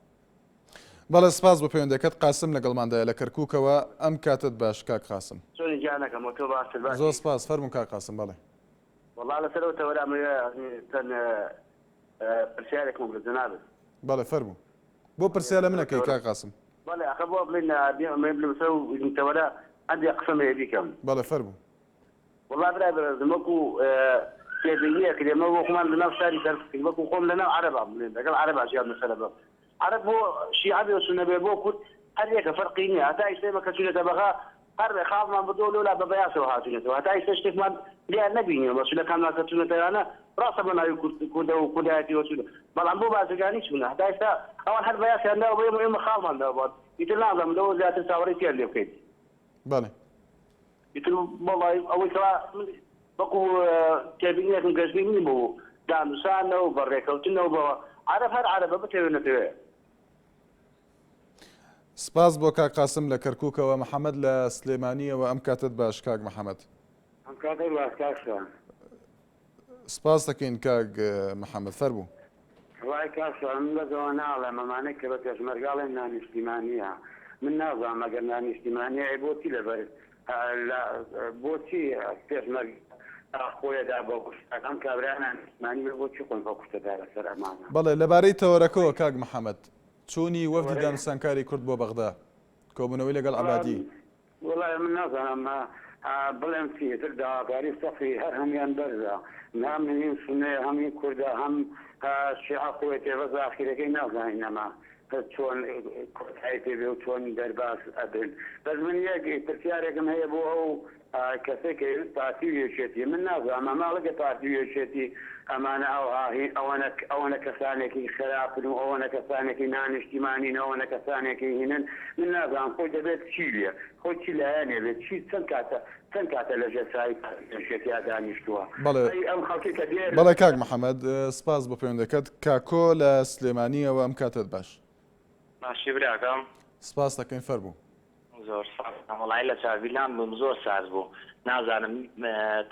بەڵێ سپاس بۆ پەیوەندەکەت قاسم لەگەڵماندایە لە کەرکوکەوە ئەم کاتەت باش کاک قاسم. چۆنی گیانەکەم وە تۆ باشتر باشی. زۆر سپاس فەرموو کاک قاسم بەڵێ. وەڵا لەسەر ئەو تەوەرە ئەمەوێ چەند پرسیارێکم لە جەنابت. بەڵێ فەرموو. بۆ پرسیار لە من ئەکەی کاک قاسم؟ بەڵێ ئەخە بۆ بڵێین ئەمەوێ لەسەر ئەو تەوەرە هەندێک قسەم هەیە بیکەم. بەڵێ فەرموو. وەڵا برای بەڕێزم وەکو تێبینیەک ئێمە بۆ خۆمان لەناو شاری کەرکوکین وەکو خۆم لەناو عەرەبا بڵێن لەگەڵ عەرەبا ژیان لەسەرە بەم عەرەب بۆ شیعە بێ و سوننە بێ بۆ کورد هەر یەکە فەرقی نییە هەتا ئیستا ئێمە کە چوینەتە بەغا هەر خاڵمان بردووە لەولا بە بەیاسەوە هاتوینەتەوە هەتا ئیستا شتێکمان لێیان نەبینیوە مەسولەکانمان کە چوونەتەوانە ڕاستە بە ناوی کورد کوردە و کوردایەتیەوە چوونە بەڵام بۆ بازرگانی چوونە هەتا ئیستا ئەوان هەر بەیاسیان داوە بە ئێمە و ئێمە خاڵمان داوە بە ئیتر نازانم لەوە زیاتر چاوەڕێی چیان لێ بکەین. بەڵێ. ئیتر وەڵای ئەوەی کەوا من وەکو تێبینیەکم گەشبین نیم بۆ دانوسانە و بە ڕێکەوتنە و بە عەرەب هەر عەرەبە بتەوێ نەتەوێ. سپاس بۆ کاک قاسم لە کەرکوکەوە، محەمەد لە سلێمانیەوە ئەم کاتەت باش کاک محەمەد. ئەم کاتەت باش کاک شوان. سپاس دەکەین کاک محەمەد فەرموو. وەڵای کاک شوان من بەس ئەوە ناڵێم ئەمانەی کە بە پێشمەرگە ئەڵێن نانیشتیمانیە من نازانم ئەگەر نانیشتیمانیە ئەی بۆچی لەبەر لە بۆچی پێشمەرگە خۆیەدا بە کوشتار ئەم کابرایە نانیشتیمانی بێ بۆچی خۆی بە کوشتەدا لەسەر ئەمانە. بەڵێ لەبارەی تەوەرەکەوە کاک محەمەد چوونی وەفدی دانوستانکاری کورد بۆ بەغدا کۆبوونەوەی لەگەڵ عەبادی. وەڵای من نازانم بڵێم چی ئیتر داواکاری سەقفی هەر هەمویان بەرزە هەم هین سونەیە هەم هین کوردە هەم شیعە خۆیەتێ بەس ئاخیرەکەی نازانین ئەمە چۆن کۆتایی پێ بێ و چۆن دەرباز ئەبن بەس من یەک پرسیارێکم هەیە بۆ ئەو. کەسێک کە ئەیوت پارتی و یەکێتی من نازانم ئەمە ئەڵێ پارتی و یەکێتی ئەمانە ئەوها هی ئەوەنە ئەوەنە کەسانێکی خراپن و ئەوەنە کەسانێکی نانیشتیمانین ئەوەنە کەسانێکی هینن من نازانم خۆی دەبێت چی بێ خۆی چی لایەنێ بێت چی چەند کاتە چەند کاتە لە ژێر سایەی پارتی و یەکێتیا دانیشتووە بەڵێ ئەی ئەم خەڵکی کە دێ بەڵێ کاک محەمەد سپاس بۆ پەیوەندەکەت کاکۆ لە سلێمانیەوە ئەم کاتەت باش. باشی براکەم. سپاست دەکەین فەرموو. زۆر سپاس وەڵایی لە چاڤیلان بووم زۆر سارد بوو نازانم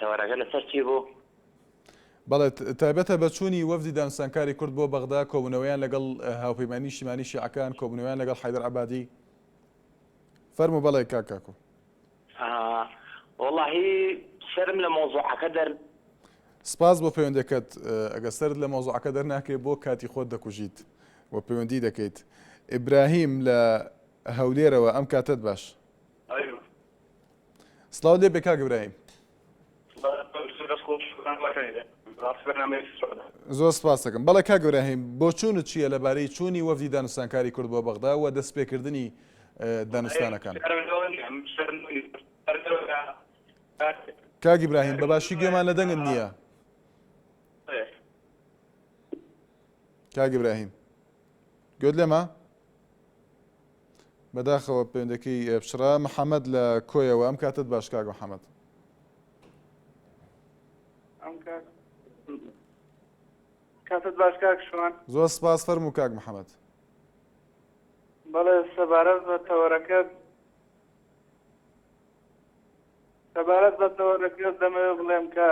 تەوەرەکە لەسەر چی بوو؟ بەڵێ تایبەتە بە چوونی وەفدی دانوستانکاری کورد بۆ بەغدا، کۆبوونەوەیان لەگەڵ هاوپەیمانی نیشتیمانی شیعەکان، کۆبوونەوەیان لەگەڵ حەیدەر عەبادی. فەرموو بەڵێ کاک کاکۆ. وەڵاهی سەرم لە مەوزوعەکە دەر. سپاس بۆ پەیوەندەکەت ئەگەر سەرت لە مەوزوعەکە دەرناکەی بۆ کاتی خۆت دەکوژیت و پەیوەندی دەکەیت ئیبراهیم لە هەولێرەوە ئەم کاتەت باش. سڵاو لێ بێ کاک ئیبراهیم. زۆر سپاس دەکەم. بەڵێ کاک ئیبراهیم بۆچوونت چییە لەبارەی چوونی وەفدی دانوستانکاری کورد بۆ بەغدا و دەستپێکردنی دانوستانەکان؟ کاک ئیبراهیم بە باشی گوێمان لە دەنگت نییە. کاک ئیبراهیم گوێت لێمە؟ بەداخەوە پەیوەندەکەی پچڕا. محەمەد لە کۆیەوە ئەم کاتەت باش کاک محەمەد. ئەم کات کاتت باش کاک شوان. زۆر سپاس فەرموو کاک محەمەد. بەڵێ سەبارەت بە تەوەرەکە سەبارەت بە تەوەرەکە دەمەوێت بڵێم کە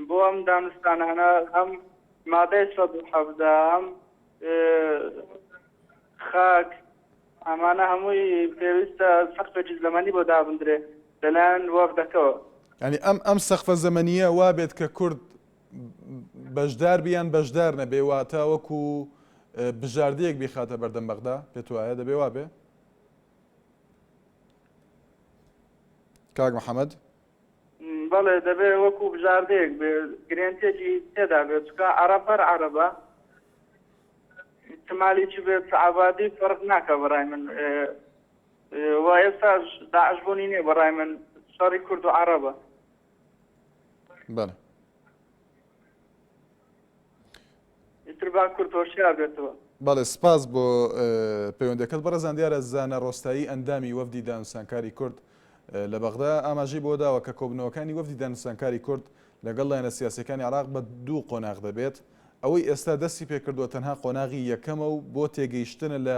بۆ ئەم دانوستانانە هەم مادەی 117 هەم خاک ئەمانە هەمووی پێویستە سەقفێکی زەمەنی بۆ دابندرێ لەلایەن وەفدەکەوە. یانی ئەم ئەم سەقفە زەمەنییە وا بێت کە کورد بەشدار بی یان بەشدار نەبێ واتە وەکو بژاردەیەک بیخاتە بەردەم بەغدا پێت وایە دەبێ وا بێ؟ کاک محەممەد؟ بەڵێ دەبێ وەکو بژاردەیەک بێ گرێنتیەکی تێدا بێت چونکە عەڕەب هەر عەڕەبە چ مالیکی بێت چ عەبادی فەرق ناکا بەڕای من و ئێستاش داعش بوونی نییە بەڕای من شەڕی کورد و عەڕەبە. بەڵێ. ئیتر با کورد هۆشیار بێتەوە. بەڵێ سپاس بۆ پەیوەندەکەت بەڕێزان دیارە زانا ڕۆستایی ئەندامی وەفدی دانوستانکاری کورد لە بەغدا ئاماژەی بۆ داوە کە کۆبنەوەکانی وەفدی دانوستانکاری کورد لەگەڵ لایەنە سیاسیەکانی عێراق بە دوو قۆناغ دەبێت ئەوەی ئێستا دەستی پێکردووە تەنها قۆناغی یەکەمە و بۆ تێگەیشتنە لە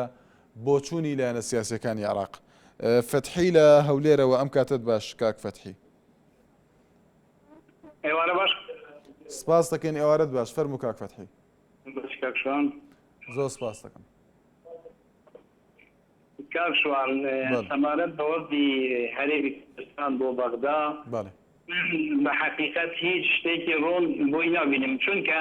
بۆچوونی لایەنە سیاسیەکانی عێراق فەتحی لە هەولێرەوە ئەم کاتەت باش کاک فەتحی. ئێوارە باش. سپاس دەکەین ئێوارەت باش فەرموو کاک فەتحی. باش کاک شوان. زۆر سپاس دەکەم. کاک شوان سەبارەت بە وەفدی هەرێمی کوردستان بۆ بەغدا بەڵێ. من بە حەقیقەت هیچ شتێکی ڕوون بۆی نابینم چونکە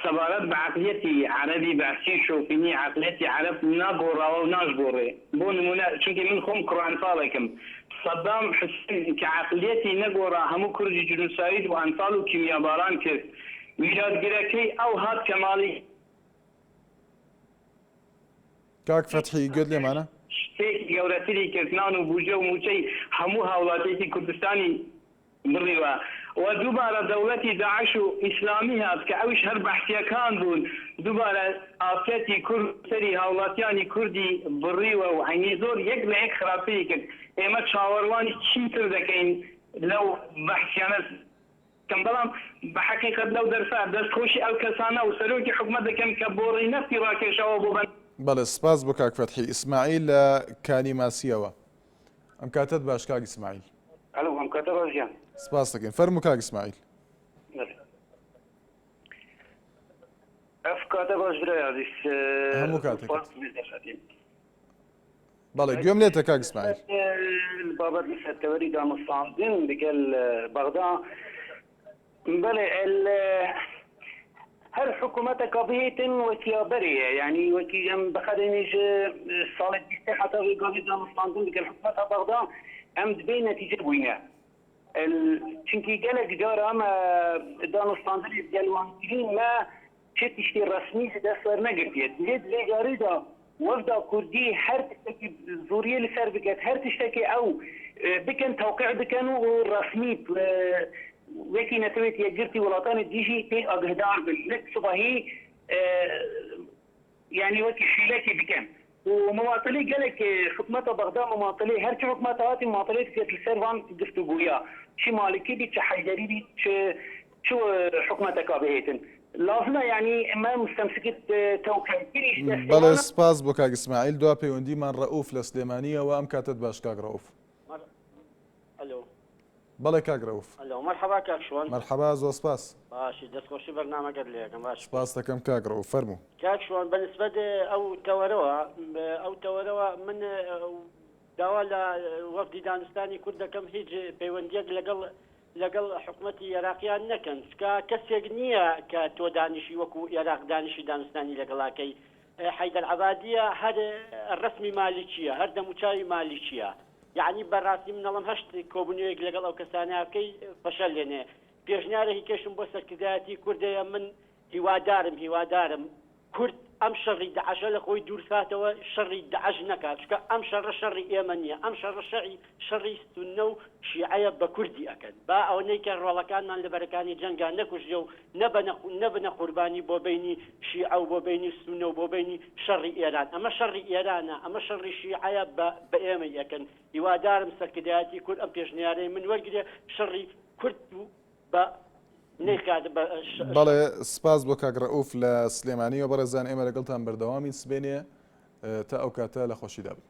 سەبارەت بە عەقلیەتی عەرەبی بەعسی شۆفینی عەقلیەتی عەرەب ناگۆڕاوە و ناشگۆڕێ بۆ نموونە چونکی من خۆم کوڕە ئەنفاڵێکم سەدام حوسێن کە عەقلیەتی نەگۆڕا هەموو کوردی جنوساید و ئەنفال و کیمیاباران کرد میراتگرەکەی ئەو هات کە ماڵی کاک فەتحی گوێت لێمانە؟ شتێکی گەورەتری کرد نان و بوجە و موچەی هەموو هاوڵاتیەکی کوردستانی بڕیوە و دووبارە دەوڵەتی داعش و ئیسلامی هات کە ئەویش هەر بەعسیەکان بوون دووبارە ئافرەتی کورد و سەری هاوڵاتیانی کوردی بڕیوە و عەینی زۆر یەک لە یەک خراپتری کرد ئێمە چاوەڕوانی چی تر دەکەین لەو بەعسیانە کەم بەڵام بە حەقیقەت لەو دەرسە دەست خۆشی ئەو کەسانە و سەرۆکی حکومەت دەکەم کە بۆڕی نەفتی ڕاکێشاوە بۆ بەن بەڵێ سپاس بۆ کاک فەتحی ئیسماعیل لە کانی ماسیەوە. ئەم کاتەت باش کاک ئیسماعیل. ئەلو ئەم کاتە باش گیان. سپاست دەکەین فەرموو کاک ئیسماعیل. بەلێ. ئەف کاتە باش برای عەزیز. هەموو کاتێکت. سپاس بێ دەرفەتی. بەڵێ گوێم لێتە کاک ئیسماعیل. بابەت لەسەر تەوەری دانوستاندن لەگەل بەغدا بەڵێ هەر حکوومەتەکە بهێتن وەکیا بەرێ یعنی وەکی ئەم بخەرێنیش ساڵێک بیستێ حتا وێ گاوی دانوستاندن لەگەل حکوومەتە بەغدا ئەم دبێ نەتیجە بووینە چونکی گەلێک جار ئەمە دانوستاندنی گەل وانکرین مە چ تشتی ڕەسمی دەست وەرنەگرتیە دلێت لێ جارێدا. وەفدا کوردی هەر تشتێکی زۆریە لەسەر بکەت هەر تشتێکی ئەو بکەن تەوقیع بکەن و ڕەسمی وەکی نەتەوێت یەکگرتی وڵاتانی دیژی پێی ئاگهدار بن نەک سباهی یانی وەکی حیلەکی بکەن و مماتەلەی گەلەک حکومەتە بەغدا مماتەلەی هەرچ حکومەتە هاتی مماتەلەی دکرێت لەسەر ڤان گفتوگویا چ مالکی بیت چ حەیدەری بیت چ چ حکومەتەکا بهێتن لازمە یانی ئمە مستەمسکت تەوقیعکریش بەڵێ دەستێانە. سپاس بۆ کاک ئیسماعیل دوا پەیوەندیمان ڕەئوف لە سلێمانییەوە ئەم کاتەت باش کاک ڕەئوف. ئەلۆ. بەڵێ کاک رەوف. ئەلۆ مەرحەبا کاک شوان. مەرحەبا زۆر سپاس. باشی دەست خۆشی بەرنامەکەت لێ ئەکەم باشی. سپاست دەکەم کاک رەوف فەرموو. کاک شوان بە نسبەت ئەو تەوەرەوە ئەو تەوەرەوە من داوا لە وەفدی دانوستانی کورد دەکەم هیچ پەیوەندیەک لەگەڵ لەگەڵ حکومەتی ئێراقیان نەکەن چکا کەسێک نییە کە تۆ دانیشی وەکو ئێراق دانیشی دانوستانی لەگەڵاکەی حەیدەر عەبادیە هەر ڕسمی مالیکیە هەر دەموچاوی مالیکیە یەعنی بەڕاستی من ئەڵێم هەشت کۆبونەوەیەک لەگەڵ ئەو کەسانە بکەی فەشەل لێنێ پێشنیارێکی کەشم بۆ سەرکردایەتی کوردەیە من هیوادارم هیوادارم کورد ئەم شەڕی دەعشە لە خۆی دوورخاتەوە شەڕی دەعش نەکات چکە ئەم شەڕە شەڕی ئێمە نییە ئەم شەڕە شەڕی شەڕی سوننە و شیعەیە بە کوردی ئەکەن با ئەوەنەی کە ڕۆڵەکانمان لە بەرەکانی جەنگا نەکوژرێ و نەبەنە نەبنە قوربانی بۆ بەینی شیعە و بۆ بەینی سوننە و بۆ بەینی شەڕی ئێران ئەمە شەڕی ئێرانە ئەمە شەڕی شیعەیە بە بە ئێمەی ئەکەن هیوادارم سەرکردایەتی کورد ئەم پێشنیارەی من وەرگرێ شەڕی کورد و بە نەیخات بە ش بەڵێ سپاس بۆ کاک ڕەئوف لە سلێمانیەوە بەڕێزان ئێمە لەگەڵتان بەردەوامین سبەینێ تا ئەو کاتە لە خۆشیدا بن.